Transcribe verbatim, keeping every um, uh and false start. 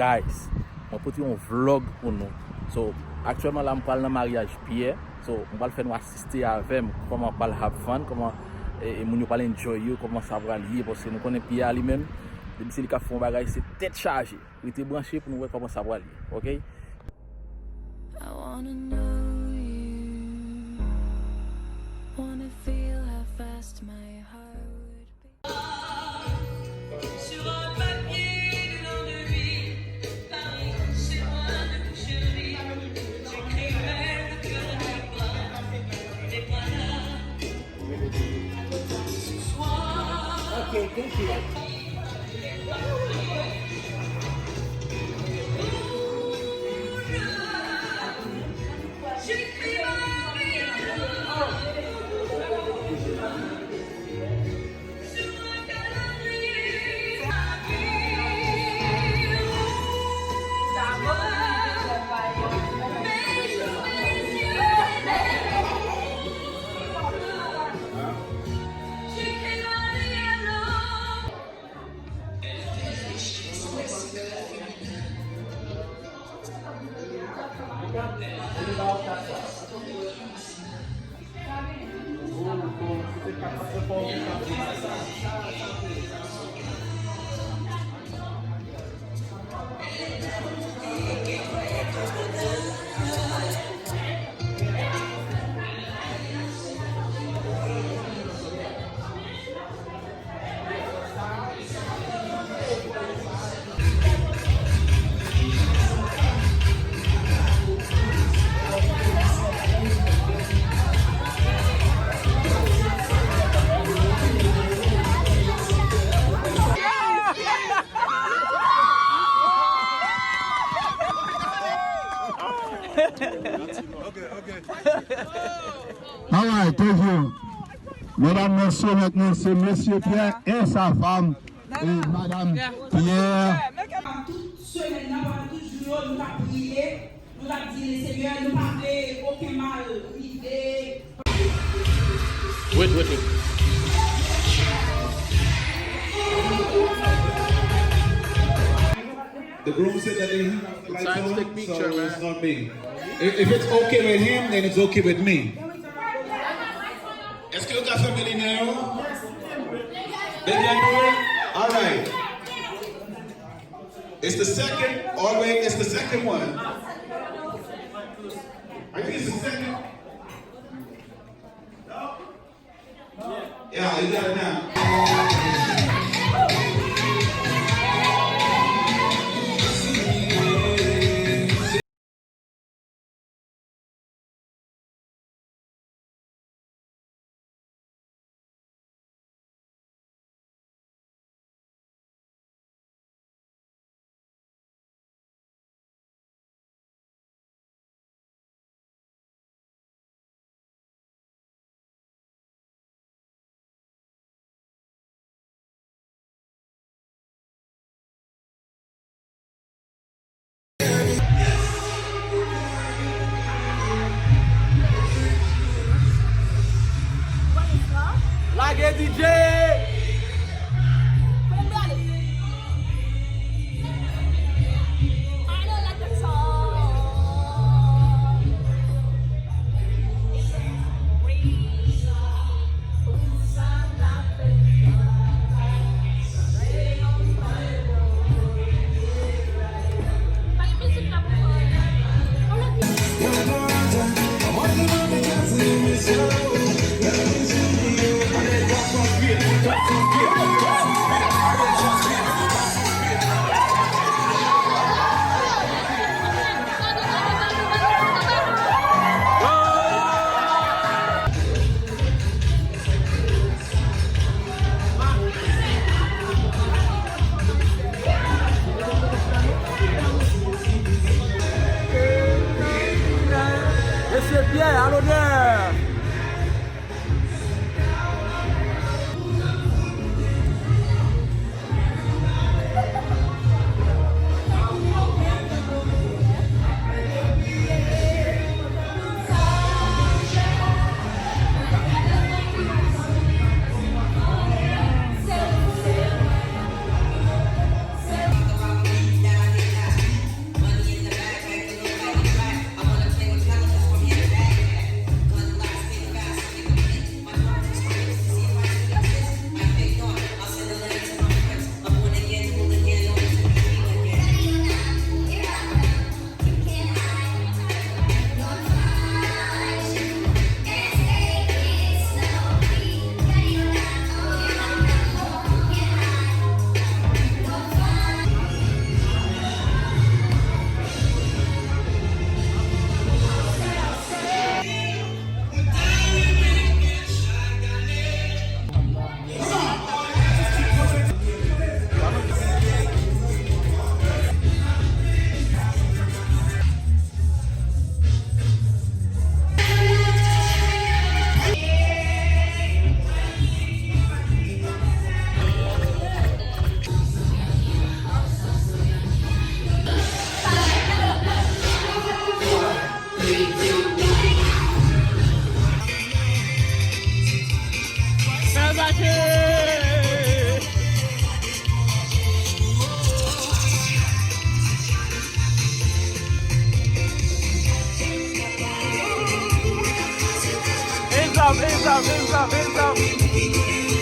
Guys, mwen pote yon vlog pou nou. So, aktyèlman la, m pral nan maryaj Pierre. So, m pral fè nou asiste avè m kòman pral have fun, kòman, e, e, moun yo pral enjoy yo, kòman sa pral ye, paske nou konnen Pierre li menm, depi se li k ap fè yon bagay, se tèt chaje. Rete branche pou nou wè kòman sa pral ye, oke? I wanna know you, wanna feel how fast my heart beats. Sur un papier de l'an deux mille, Paris, chez moi, de Boucherie, j'écrirai le cœur du roi. Et voilà. Ok, thank you. Alright, thank you. Medam, mesye, mèt, mesye, mesye Pierre et sa femme, et madame Pierre. Tout semèn nan, pandan tout jou yo, nou t ap priye, nou t ap di, Lesenyè, nou pa vle okenn mal rive. Wait, wait, wait. The groom said that they have the lights on, so it's not me. If, if it's okay with him, then it's okay with me. Èske yo ka fèmen limyè yo? They can do it? Alright. It's the second, always, it's the second one. I think it's the second. Yeah, you got it now. Lage D J! Mesye Pierre, a lonè! Hands up, hands up, hands up.